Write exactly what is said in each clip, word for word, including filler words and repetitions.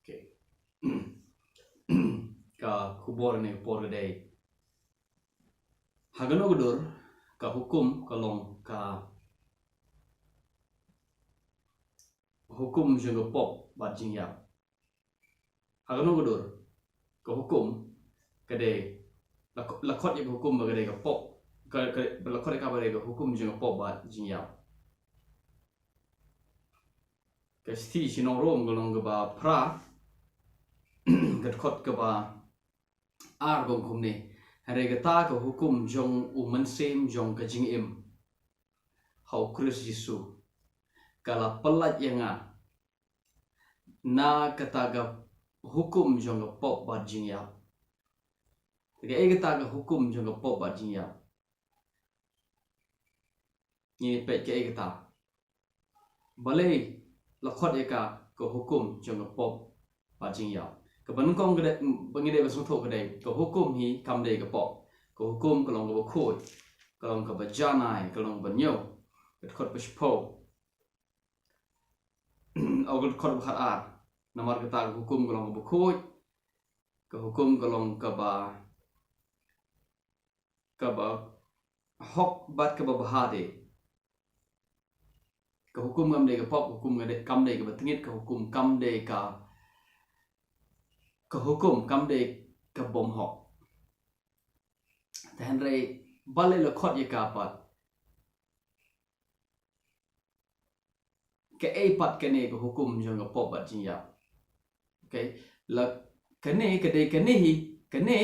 Okay. Ka khubor ne por ka dei. Ha kano ka dur ka hukum ka long ka hukum jong ka pop bad jingïap. Ha kano ka dur ka hukum ka dei la, la khot ïa ka hukum ba ka dei ka pop. Ka, ka, la khot ïa ka ba dei ka hukum jong ka pop bad jingïap. Ka shithi sha ki nong Rom ka long kaba phra, ka dkhot kaba ar ka ong kumne. Hynrei kata ka hukum jong u mynsiem jong ka jingim ha u Khrist Jisu ka la pyllait ïa nga na kata ka hukum jong ka pop bad jingïap. Te kaei kata ka hukum jong ka pop bad jingïap? Ngi peit kaei kata. Balei la khot ïa ka ka hukum jong ka pop bad jingïap? Kaba nyngkong ka dei, ba ngi dei ban sngewthuh ka dei ka hukum hi kam dei ka pop. Ka hukum ka long kaba khuid, ka long kaba janai, ka long kaba ñiew. Ka dkhot ba shiphew. Au, ka dkhot ba khatar. Namar kata ka hukum ka long kaba khuid, ka hukum ka long kaba, kaba hok bad kaba bha de. Ka hukum kam dei ka pop, ka hukum kam dei, kam dei kaba tngit, ka hukum kam dei ka, ka hukum kam dei ka bym hok. Te hynrei balei la khot ïa ka pat? Kaei pat kane ka hukum jong ka pop bad jingïap? Okay, la kane ka dei kane hi, kane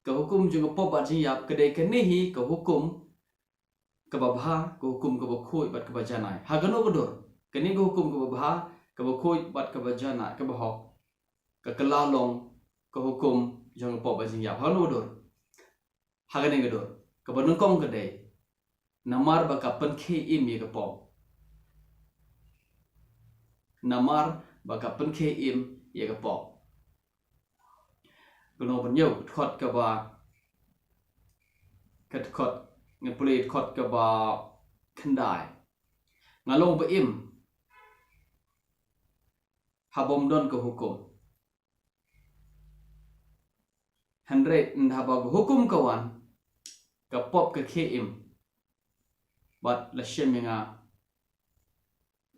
ka hukum jong ka pop bad jingïap ka dei kane hi ka hukum kaba bha, ka hukum kaba khuid bad kaba janai. Ha kano ka dur kane ka hukum kaba bha, kaba khuid bad kaba janai, kaba hok, ka kylla long ka hukum jong ka pop bad jingïap? Ha kano ka dur? Ha kane ka dur kaba nyngkong ka dei namar ba ka pynkhie im ïa ka pop. Namar ba ka pynkhie im ïa ka pop. Ka nong ba ñiew, dkhot kaba, ka dkhot, ngan pule dkhot kaba khyndai. Nga long ba im ha bym don ka hukum. Hynrei haba ka hukum ka wan, ka pop ka khie im bad la shem ïa nga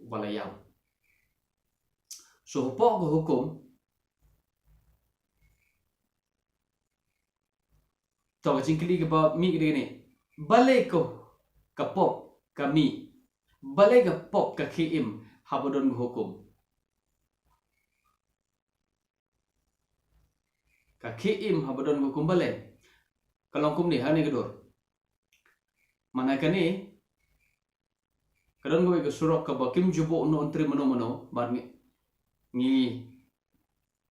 ba la ïap. So hapoh ka hukum, to ka jingkylli kaba mih ka dei kane, balei ka, ka pop ka mih, balei ka pop ka khie im haba don ka hukum? Ka khie im haba don ka hukum, balei? Ka long kumne ha kane ka dur. Mynta kane ka don kawei ka surok kaba kim ju buh Nontri mano mano, bad ngi, ngi,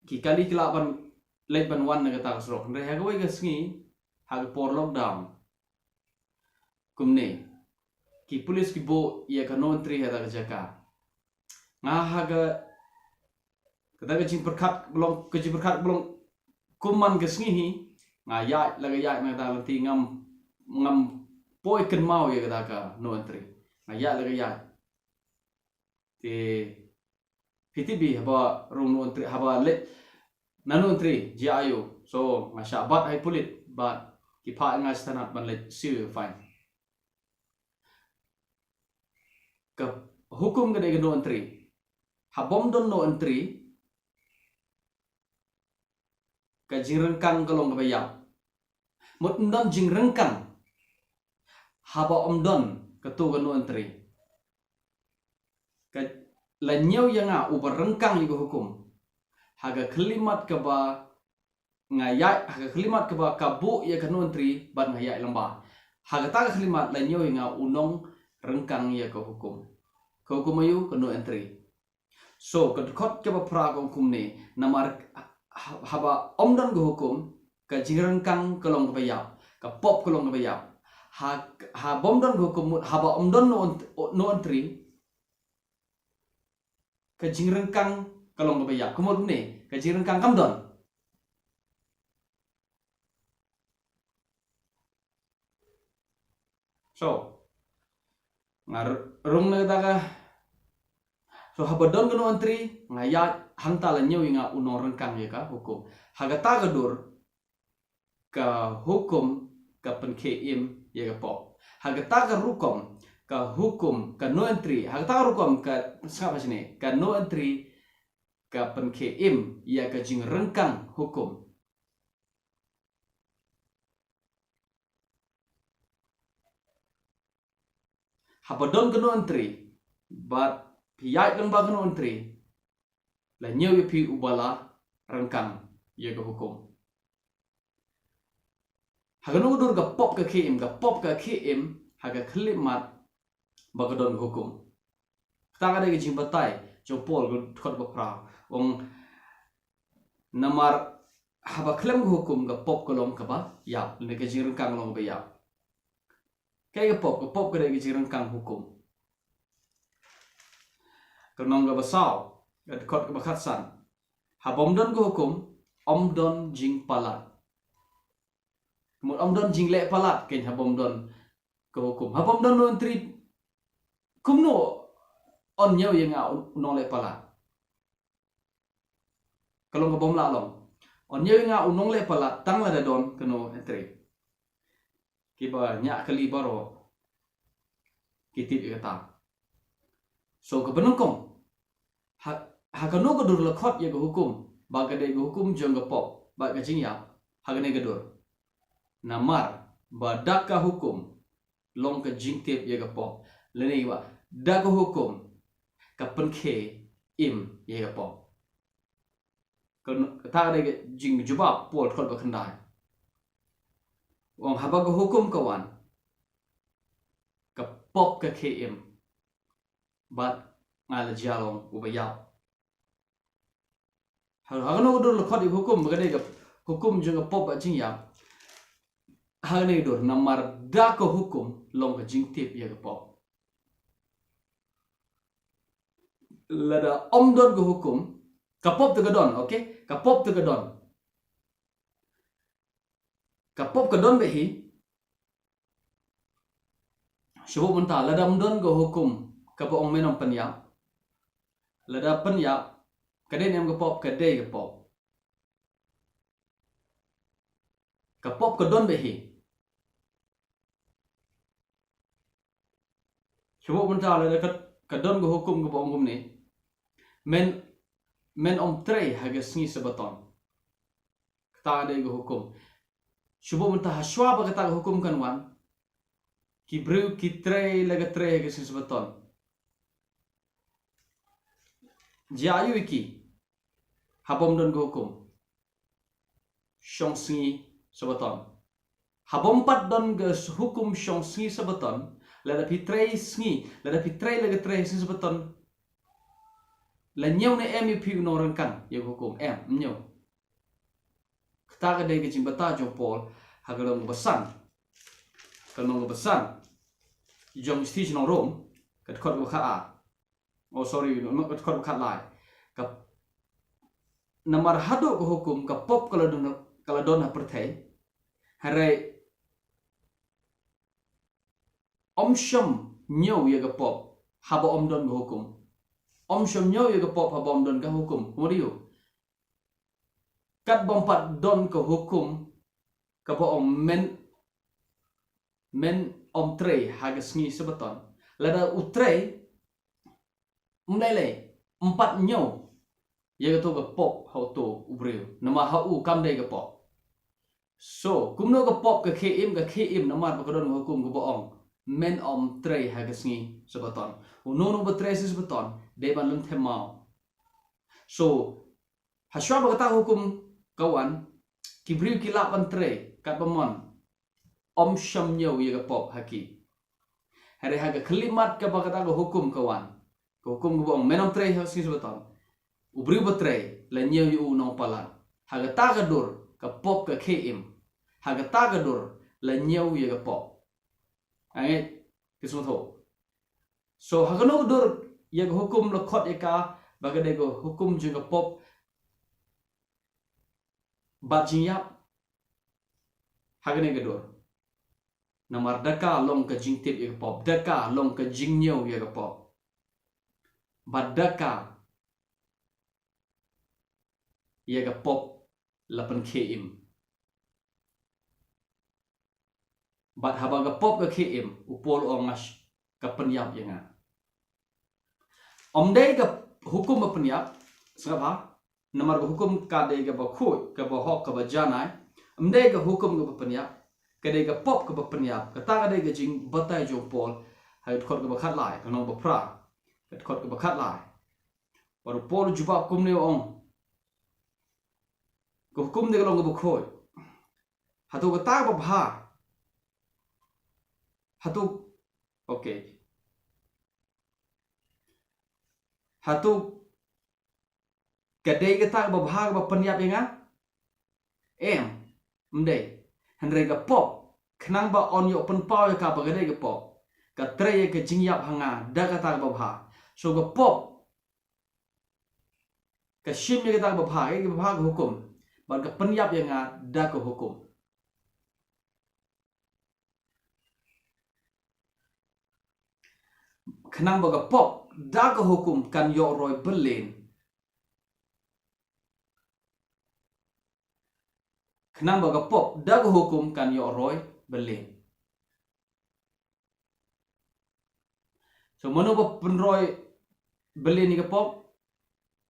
ki kali ki lah ban leit ban wan na kata ka surok. Hynrei ha kawei ka sngi ha ka por lockdown, kumne ki pulit ki buh ïa ka Nontri ha kata ka jaka. Nga ha ka, kata ka jingpyrkhat ba long, ka jingpyrkhat ba long kum man ka sngi hi, nga ïaid la ka ïaid na kata ka lynti, ngam, ngam poi kynmaw ïa kata ka Nontri. Nga ïaid la ka ïaid. Te phi tip hi haba rung Nontri, haba leit na Nontri jia aiu. So nga shah bat ha ki pulit bad ki phah ïa nga sha thanat ban leit siew ïa ka fine. Ka hukum ka dei ka Nontri. Ha bym don Nontri, ka jingryngkang ka long kaba ïap. Mut ym don jingryngkang haba ym don kato ka Nontri. Ka la ñiew ïa nga uba ryngkang ïa ka hukum ha ka khyllipmat kaba nga ïaid, ha ka khyllipmat kaba ka buh ïa ka Nontri bad nga ïaid lyngba. Ha kata ka khyllipmat la ñiew ïa nga u nongryngkang ïa ka hukum. Ka hukum aiu? Ka Nontri. So ka dkhot kaba phra ka ong kumne, namar ha-, haba ym don ka hukum, ka jingryngkang ka long kaba ïap, ka pop ka long kaba ïap. Ha, ha bym don ka hukum, mut haba ym don Nontri, Nontri, ka jingryngkang ka long kaba ïap. Ka mut kumne, ka jingryngkang kam don. So nga r-, rung na kata ka To haba don kano entry, nga ïaid hangta la ñiew ïa nga u nongryngkang ïa ka hukum. Ha kata ka dur, ka hukum ka pynkhie im ïa ka pop. Ha kata ka rukom, ka hukum, kano entry, ha kata ka rukom ka sngap ha sini, kano entry ka pynkhie im ïa ka jingryngkang hukum. Haba don kano entry, bad phi ïaid lyngba kano entry, la ñiew ïa phi uba la ryngkang ïa ka hukum. Ha kano ka dur ka pop ka khie im, ka pop ka khie im, ha ka khyllipmat ba ka don ka hukum. Kata ka dei ka jingbatai jong Paul ka dkhot ba phra. Ong namar haba khlem ka hukum ka pop ka long kaba ïap, lane ka jingryngkang long kaba ïap. Kaei ka pop, ka pop ka dei ka jingryngkang hukum. Ka nong kaba saw, ka dkhot kaba khatsan. Haba ym don ka hukum, ym don jingpalat. Mut ym don jingleh palat kein haba ym don ka hukum. Haba ym don u entry, kumno yn ñiew ïa nga u nongleh palat? Ka long kaba ym lah long. Yn ñiew ïa nga u nongleh palat tang lada don kano entry. Kiba ñiah kali baroh ki tip ïa kata. So kaba nyngkong, ha, ha kano ka dur la khot ïa ka hukum ba ka dei ka hukum jong ka pop bad ka jingïap? Ha kane ka dur. Namar ba da ka hukum long ka jingtip ïa ka pop, lane ba da ka hukum ka pynkhie im ïa ka pop. Ka, kata ka dei ka jingjubab Paul dkhot ba khyndai. Ong haba ka hukum ka wan, ka pop ka khie im, bad nga la jia long uba ïap. Ha, ha kano ka dur la khot ïa ka hukum ba ka dei ka hukum jong ka pop bad jingïap? Ha kane ka dur, namar da ka hukum long ka jingtip ïa ka pop. Lada ym don ka hukum, ka pop te ka don, okay? Ka pop te ka don. Ka pop ka don beit hi. Shu buh mynta, lada ym don ka hukum kaba ong men ym pynïap. Lada pynïap, ka dei ne em ka pop? Ka dei ka pop. Ka pop ka don beit hi. Shu buh mynta, lada ka, ka don ka hukum kaba ong kumne: Men, men ym trei ha ka sngi Sabaton. Kata ka dei ka hukum. Shu buh mynta, ha shuwa ba kata ka hukum kan wan, ki briew ki trei la ka trei ha ka sngi Sabaton. Jia aiu ïa ki? Haba ym don ka hukum shong sngi Sabaton. Haba ym pat don ka s-, hukum shong sngi Sabaton, lada phi trei sngi, lada phi trei la ka trei sngi Sabaton, la ñiew ne em ïa phi u nongryngkang ïa ka hukum? Em, ym ñiew. Kata ka dei ka jingbatai jong Paul ha ka lynnong kaba san. Ka lynnong kaba san jong shithi sha ki nong Rom, ka dkhot kaba khatar. Oh, sorry, no, ka dkhot kaba khatlai. Ka, namar haduh ka hukum ka pop ka la don, ka la don ha pyrthei. Hynrei ym shym ñiew ïa ka pop haba ym don ka hukum. Ym shym ñiew ïa ka pop haba ym don ka hukum. Kumno ïoh? Katba ym pat don ka hukum kaba ong men, men ym trei ha ka sngi Sabaton, lada u trei, ym lei lei, ym pat ñiew ïa kato ka pop ha uto u briew, namar ha u kam dei ka pop. So kumno ka pop ka khie im? Ka khie im namar ba ka don ka hukum kaba ong men ym trei ha ka sngi Sabaton. Uno uno uba trei sngi Sabaton dei ban lynthem maw. So ha shuwa ba kata ka hukum ka wan, ki briew ki lah ban trei katba mon, ym shym ñiew ïa ka pop ha ki. Hynrei ha ka khyllipmat kaba kata ka hukum ka wan, ka hukum kaba ong men ym trei ha ka sngi Sabaton, u briew ba trei la ñiew ïa u nongpalat. Ha kata ka dur ka pop ka khie im. Ha kata ka dur la ñiew ïa ka pop. Nga ngeit phi sngewthuh. So ha kano ka dur ïa ka hukum la khot ïa ka ba ka dei ka hukum jong ka pop bad jingïap? Ha kane ka dur. Namar da ka long ka jingtip ïa ka pop, da ka long ka jingñiew ïa ka pop. Bad da ka ïa ka pop la pynkhie im. Bad haba ka pop ka khie im, u Paul u ong, nga sh-, ka pynïap ïa nga. Ym dei ka hukum ba pynïap, sngap ha, namar ka hukum ka dei kaba khuid, kaba hok, kaba janai. Ym dei ka hukum kaba pynïap, ka dei ka pop kaba pynïap. Kata ka dei ka jingbatai jong u Paul ha ka dkhot kaba khatlai, ka lynnong ba phra, ka dkhot kaba khatlai. Bad u Paul u jubab kumne, u ong, ka hukum dei ka long kaba khuid. Hato kata kaba bha? Hato, okay. Hato ka dei kata kaba bha kaba pynïap ïa nga? Em, ym dei. Hynrei ka pop, khnang ba yn ïoh pynpaw ïa ka ba ka dei ka pop, ka trei ïa ka jingïap ha nga da kata kaba bha. So ka pop ka shim ïa kata kaba bha, ïa kaba bha ka hukum, bad ka pynïap ïa nga da ka hukum. Khnang ba ka pop da ka hukum kan ïoh roi bylin. Khnang ba ka pop da ka hukum kan ïoh roi bylin. So mano ba pynroi bylin ïa ka pop?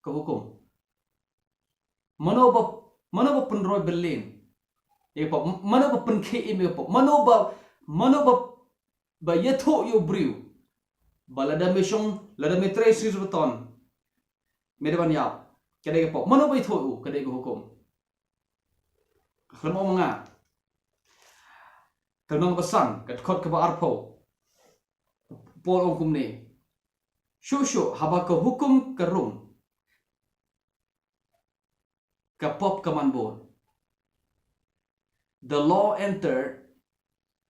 Ka hukum. Mano ba, mano ba pynroi bylin ïa ka pop? Mano ba pynkhie im ïa ka pop? Mano ba, mano ba, ba ïathuh ïa u briew ba lada me shong, lada me trei sngi Sabbaton, me dei ban ïap? Ka dei ka pop. Mano ba ïathuh ïa u? Ka dei ka hukum. Khlem ong ma nga. Ka lynnong ba san, ka dkhot kaba arphew, u Paul u ong kumne, shuh shuh, haba ka hukum ka rung, ka pop ka man bun. The law entered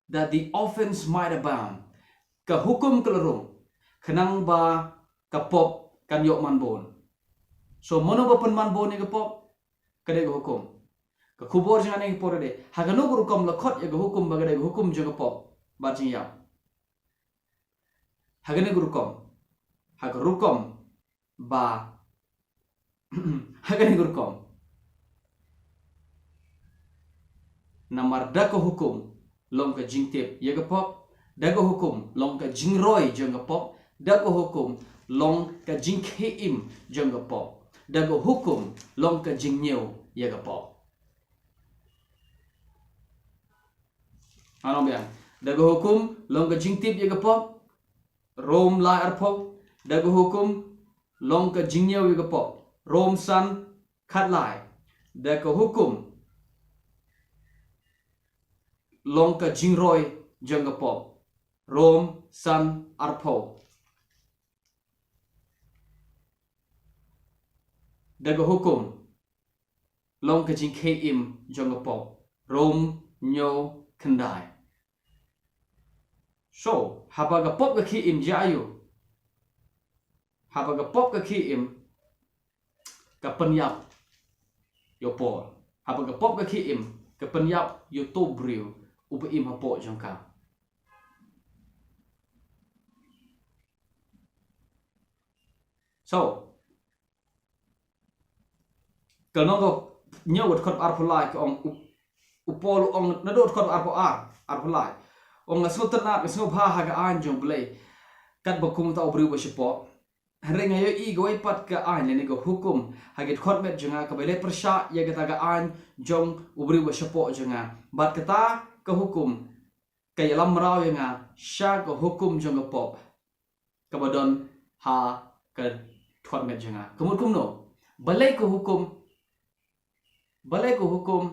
that the offense might abound. Ka hukum ka la rung khnang ba ka pop kan ïoh man bun. So mano ba pynman bun ïa ka pop? Ka dei ka hukum. Ka khubor jong nga ha kane ka por ka dei, ha kano ka rukom la khot ïa ka hukum ba ka dei ka hukum jong ka pop bad jingïap? Ha kane ka rukom, ha ka rukom ba, ha kane ka rukom. Namar da ka hukum long ka jingtip ïa ka pop, da ka hukum long ka jingroi jong ka pop, da ka hukum long ka jingkhie im jong ka pop, da ka hukum long ka jingñiew ïa ka pop. Ngan ong biang. Da ka hukum long ka jingtip ïa ka pop, Rom lai arphew. Da ka hukum long ka jingñiew ïa ka pop, Rom san khatlai. Da ka hukum long ka jingroi jong ka pop, Rom san arphew. Da ka hukum long ka jingkhie im jong ka pop, Rom hynñiew khyndai. So haba ka pop ka khie im, jia aiu? Haba ka pop ka khie im, ka pynïap ïa u Paul. Haba ka pop ka khie im, ka pynïap ïa uto u briew uba im hapoh jong ka. So ka lynnong ka hynñiew, ka dkhot arphew lai, ka ong u, u Paul u ong, naduh ka dkhot arphew ar, arphew lai, u ong, nga sngewtynnat, nga sngewbha ha ka aiñ jong U Blei katba kum uta u briew ba shapoh. Hynrei nga ïohi kawei pat ka aiñ lane ka hukum ha ki dkhot met jong nga kaba ïaleh pyrshah ïa kata ka aiñ jong u briew ba shapoh jong nga. Bad kata ka hukum ka ïalam mraw ïa nga sha ka hukum jong ka pop kaba don ha ka dkhot met jong nga. Ka mut kumno? Balei ka hukum, balei ka hukum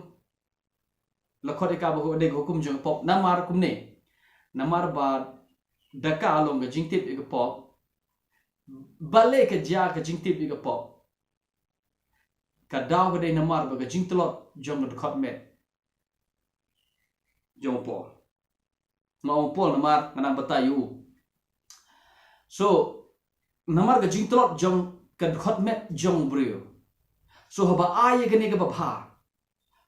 la khot ïa ka ba ka dei ka hukum jong ka pop? Namar kumne, namar ba da ka long ka jingtip ïa ka pop. Balei ka jia ka jingtip ïa ka pop? Ka daw ka dei namar ba ka jingtlot jong ka dkhot met jong u Paul. Nga ong u Paul namar nga nang batai ïa u. So namar ka jingtlot jong ka dkhot met jong u briew. So haba ai ïa kane kaba bha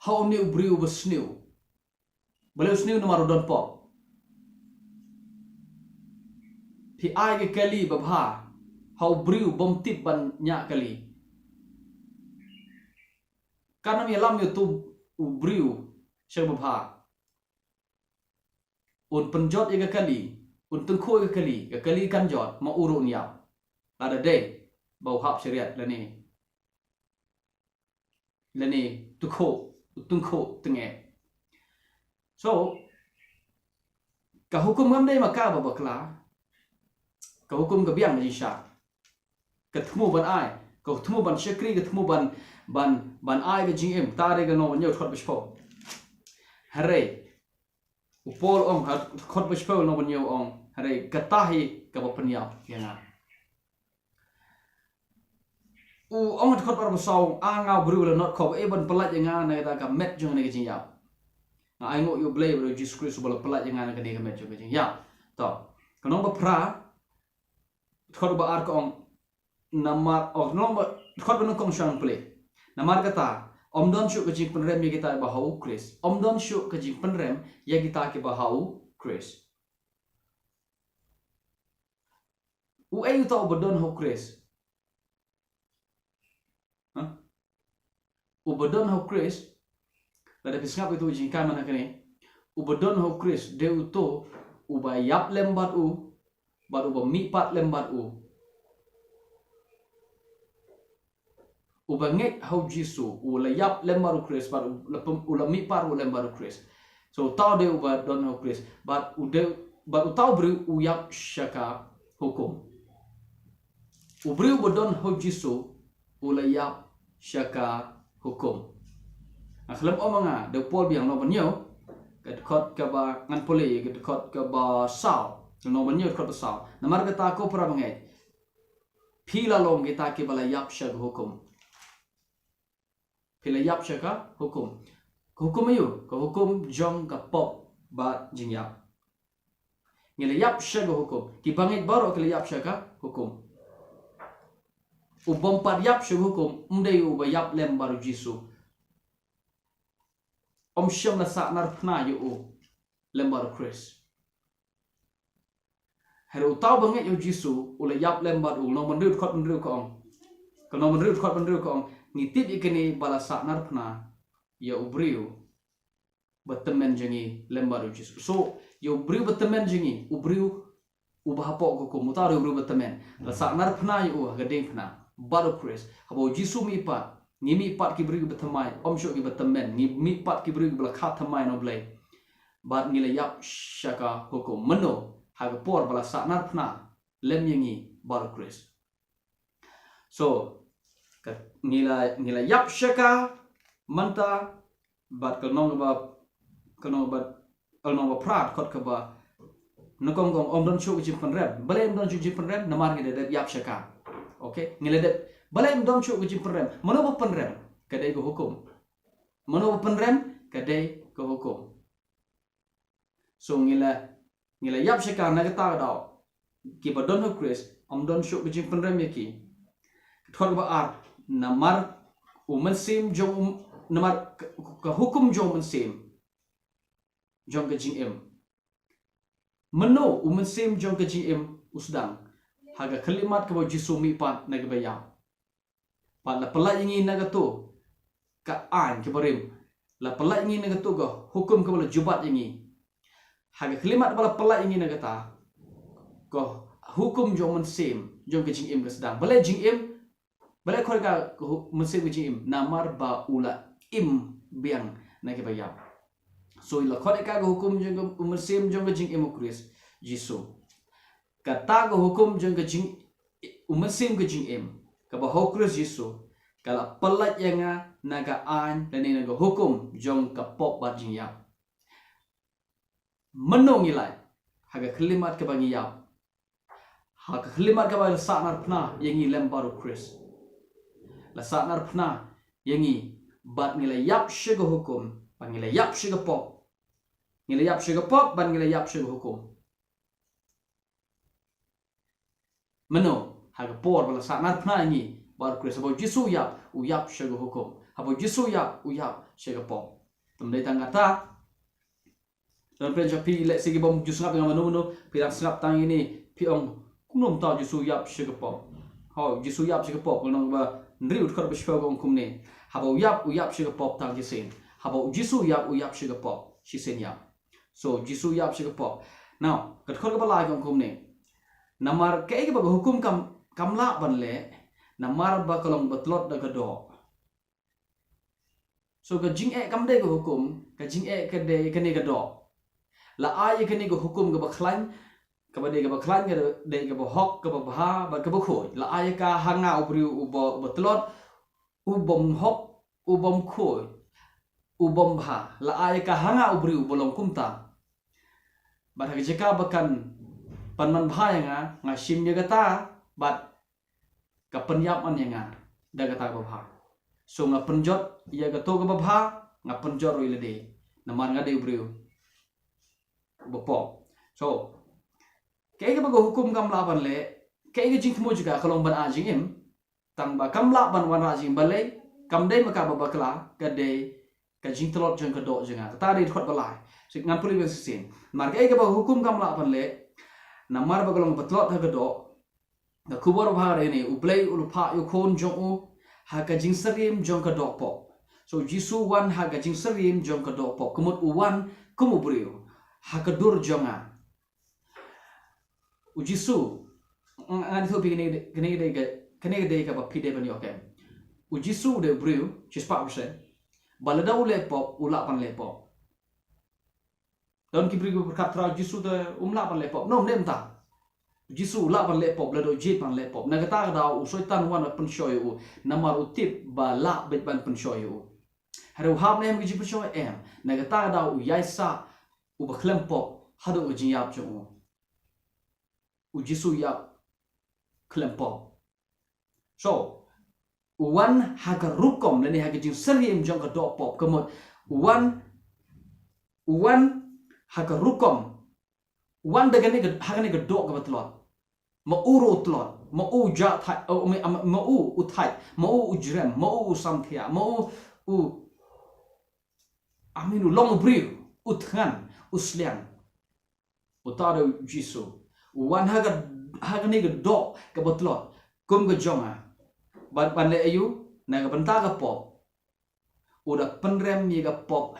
ha une u briew ba sniew, balei u sniew? Namar u don pop. Phi ai ka kali ba bha pha u briew bym tip ban ñiah kali. Kan ym ïalam ïa utu u briew sha kaba bha. Un pynjot ïa ka kali, un tyngkhuh ïa ka kali, ka kali kan jot, ma u ruh un ïap. Lada dei ba u hap shariat lane, lane tyngkhuh, tyngkhuh tyngeh. So ka hukum kam dei ma ka ba bakla. Ka hukum ka biang ka jingshah. Ka thmu ban ai, ka thmu ban shakri, ka thmu ban, ban, ban ai ka jingim. Tang dei ka nong ban ñiew dkhot ba shiphew. Hynrei u Paul ong ha dkhot ba shiphew nong ban ñiew ong, hynrei kata hi kaba pynïap ïa nga. U ong ha dkhot ba arphew saw, a nga u briew la not khop, e ban pyllait ïa nga na kata ka met jong kane ka jingïap. Nga ainguh ïa U Blei bad U Jisu Khrist uba la pyllait ïa nga na kane ka met jong ka jingïap. To, ka nong ba phra, dkhot ba ar ka ong, namar, oh, nong ba, dkhot ba nyngkong sha pule. Namar kata, ym don shuh ka jingpynrem ïa kita kiba ha U Khrist. Ym don shuh ka jingpynrem ïa kita kiba ha U Khrist. Uei uta uba don ha U Khrist? Huh? Uba don ha U Khrist, lada phi sngap ïa utu u jingkam na kane, uba don ha U Khrist dei utu uba ïap lem bad u, bad uba mihpat lem bad u, uba ngeit ha U Jisu, u la ïap lem bad U Khrist, bad u la pem-, u la mihpat ruh lem bad U Khrist. So uta u dei uba don ha U Khrist, bad u dei, bad uta u briew u ïap sha ka hukum. U briew uba don ha U Jisu u la ïap sha ka hukum. Nga khlem ong ma nga, da u Paul biang nong ban ñiew, ka dkhot kaba ngan pule, ka dkhot kaba saw, nong ban ñiew dkhot ba saw. Namar kata ko para bangeit, phi la long kita kiba la ïap sha ka hukum. Phi la ïap sha ka hukum. Ka hukum aïu? Ka hukum jong ka pop bad jingïap. Ngi la ïap sha ka hukum. Ki bangeit baroh ki la ïap sha ka hukum. U bym pat ïap sha ka hukum, ym dei uba ïap lem bad U Jisu. Ym shym la sahnarphna ïa u lem bad U Khrist. Hynrei uta uba ngeit ïa U Jisu, u la ïap lem bad u, nong ban hynriew dkhot ban hynriew ka ong. Ka nong ban hynriew dkhot ban hynriew ka ong, ngi tip ïa kane ba la sahnarphna ïa u briew ba tymmen jong ngi lem bad U Jisu. So, ïa u briew ba tymmen jong ngi, u briew uba hapoh ka hukum, uta u dei u briew ba tymmen. La sahnarphna ïa u ha ka diengphna bad U Khrist. Haba U Jisu mihpat, ngi mihpat ki briew kiba thymmai, ym shuh kiba tymmen, ngi mihpat ki briew kiba la kha thymmai na U Blei. Bad ngi la ïap sha ka hukum. Mano? Ha ka por ba la sahnarphna lem ïa ngi bad U Khrist. So, ka, ngi la, ngi la ïap sha ka mynta, bad ka long ba, ka long ba, ka long ba phra dkhot kaba nyngkong ka ong, ym don shuh ka jingpynrem. Balei ym don shuh ka jingpynrem? Namar ngi la dep ïap sha ka. Okay? Ngi la dep, balei ym don shuh ka jingpynrem? Mano ba pynrem? Ka dei ka hukum. Mano ba pynrem? Ka dei ka hukum. So ngi la, ngi la ïap sha ka na kata ka daw. Kiba don ha U Khrist, ym don shuh ka jingpynrem ïa ki. Ka dkhot kaba ar, namar u mynsiem jong u, namar ka, ka hukum jong u mynsiem jong ka jingim. Mano u mynsiem jong ka jingim u sdang? Ha ka khyllipmat kaba U Jisu mihpat na kiba ïap. Bad la pyllait ïa ngi na kato ka aiñ kaba rim. La pyllait ïa ngi na kato ka hukum kaba la jubab ïa ngi. Ha ka khyllipmat ba la pyllait ïa ngi na kata ka hukum jong u mynsiem jong ka jingim ka sdang. Balei jingim? Balei khot ka, ka hu-, mynsiem ka jingim? Namar ba u la im biang na kiba ïap. So la khot ka, ka hukum jong ka, u mynsiem jong ka jingim U Khrist Jisu. Kata ka hukum jong ka jing, u mynsiem ka jingim, kaba ha U Khrist Jisu, ka la pyllait ïa nga na ka aiñ lane na ka hukum jong ka pop bad jingïap. Mano ngi lait? Ha ka khyllipmat kaba ngi ïap. Ha ka khyllipmat kaba la sahnarphna ïa ngi lem bad U Khrist. La sahnarphna ïa ngi bad ngi la ïap sha ka hukum, bad ngi la ïap sha ka pop. Ngi la ïap sha ka pop, bad ngi la ïap sha ka hukum. Mano? Ha ka por ba la sahnarphna ïa ngi bad U Khrist. Haba U Jisu u ïap, u ïap sha ka hukum. Haba U Jisu u ïap, u ïap sha ka pop. Te ym dei tang kata. Don pynshai phi lehse ki bym ju sngap ïa nga mano mano, phi dang sngap tang ïa ini, phi ong kumno mynta U Jisu u ïap sha ka pop. Oh, Jisu ïap sha ka pop, ka lynnong ba hynriew dkhot ba shiphew ka ong kumne. Haba u ïap, u ïap sha ka pop tang shisien. Haba u Jisu u ïap, u ïap sha ka pop shisien ïap. So, Jisu u ïap sha ka pop. Now, ka dkhot kaba lai ka ong kumne. Namar kaei kaba ka hukum kam, kam lah ban leh, namar ba ka long ba tlot da ka doh. So ka jingeh kam dei ka hukum, ka jingeh ka dei kane ka doh. La ai ïa kane ka hukum kaba khlaiñ, kaba dei kaba khlaiñ, ka dei kaba hok, kaba bha, bad kaba khuid. La ai ïa ka ha nga u briew uba, uba tlot, u bym hok, u bym khuid, u bym bha. La ai ïa ka ha nga u briew uba long kumta. Bad ha ka jaka ba kan pynman bha ïa nga, nga shim ïa kata, bad ka pynïap man ïa nga da kata kaba bha. So nga pynjot ïa kato kaba bha, nga pynjot ruh ïa lade. Namar nga dei u briew uba pop. So, kaei kaba ka hukum kam lah ban leh, kaei ka jingthmu jong ka, ka long ban ai jingim. Tang ba kam lah ban wanrah jingim balei, kam dei ma ka ba bakla, ka dei ka jingtlot jong ka doh jong nga. Kata dei dkhot ba lai. Shu ngan pule biang shisien. Namar kaei kaba ka hukum kam lah ban leh, namar ba ka long ba tlot ha ka doh, ka khubor ba bha ka dei kane, U Blei u la phah ïa u khun jong u ha ka jingsyriem jong ka doh pop. So Jisu u wan ha ka jingsyriem jong ka doh pop. Ka mut u wan kum u briew ha ka dur jong nga. U Jisu, ng-, ngan ïathuh phi kane, kane ka dei ka, kane ka dei kaba phi dei ban ïoh kem. U Jisu u dei u briew shispah percent. Ba lada u leh pop, u lah ban leh pop. Don ki briew kiba pyrkhat trai, Jisu te um lah ban leh pop. No, ym dei mynta. Jisu u lah ban leh pop, lada u jied ban leh pop. Na kata ka daw u Soitan u wan ban pynshoi ïa u, namar u tip ba lah beit ban pynshoi ïa u. Hynrei u hap ne em ka jingpynshoi? Em. Na kata ka daw u ïaisah uba khlem pop haduh ka jingïap jong u. U Jisu u ïap khlem pop. So, u wan ha ka rukom lane ha ka jingsyriem jong ka doh pop, ka mut u wan, u wan ha ka rukom, u wan da kane ka, ha kane ka doh kaba tlot. Ma u ruh u tlot, ma u u jah thait, oh, ma, ma, ma u u thait, ma u u jrem, ma u u samthiah, ma u u, I mean, u long u briew, u thngan, u sliang. Uta u dei u Jisu. U wan ha ka, ha kane ka doh kaba tlot kum ka jong nga. Ban, ban leh aïu? Na ka bynta ka pop u da pynrem ïa ka pop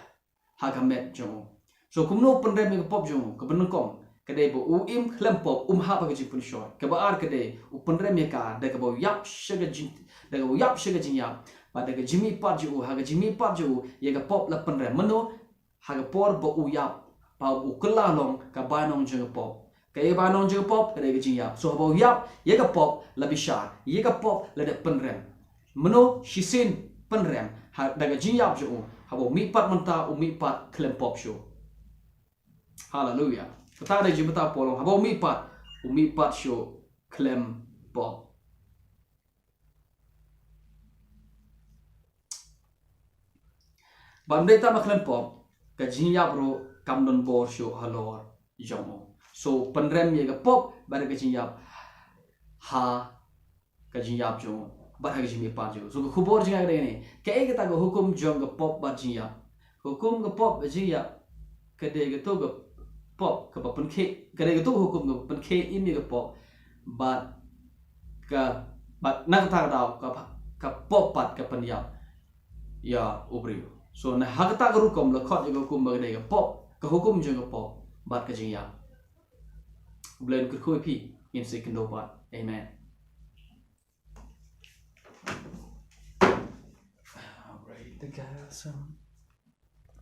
ha ka met jong u. So kumno u pynrem ïa ka pop jong u? Kaba nyngkong ka dei ba u im khlem pop, um hap ha ka jingpynshoi. Kaba ar ka dei u pynrem ïa ka da kaba u ïap sha ka jing, da kaba u ïap sha ka jingïap, bad da ka jingmihpat jong u, ha ka jingmihpat jong u ïa ka pop la pynrem. Mano? Ha ka por ba u ïap, ba u kylla long ka bainong jong ka pop. Kaei ka bainong jong ka pop? Ka dei ka jingïap. So haba u ïap ïa ka pop la bishar, ïa ka pop la dep pynrem. Mano? Shisien pynrem ha, da ka jingïap jong u. Haba u mihpat mynta, u mihpat khlem pop shuh. Haleluya. Kata ka dei jingmyntoi ba long, haba u mihpat, u mihpat shuh khlem pop. Bad ym dei tang ba khlem pop, ka jingïap ruh kam don bor shuh halor jong u. So pynrem ïa ka pop bad ka jingïap ha ka jingïap jong u bad ha ka jingmihpat jong u. So ka khubor jong nga ka dei kane, kaei kata ka hukum jong ka pop bad jingïap? Ka hukum ka pop bad jingïap ka dei kato ka pop kaba pynkhie, ka dei kato ka hukum kaba pynkhie im ïa ka pop, bad ka, bad na kata ka daw ka, ka pop pat ka pynïap ïa u briew. So na ha kata ka rukom la khot ïa ka hukum ba ka dei ka pop, ka hukum jong ka pop bad ka jingïap. U Blei un kyrkhu ïa phi, ngin sa ïakynduh pat. Amen. Break the castle.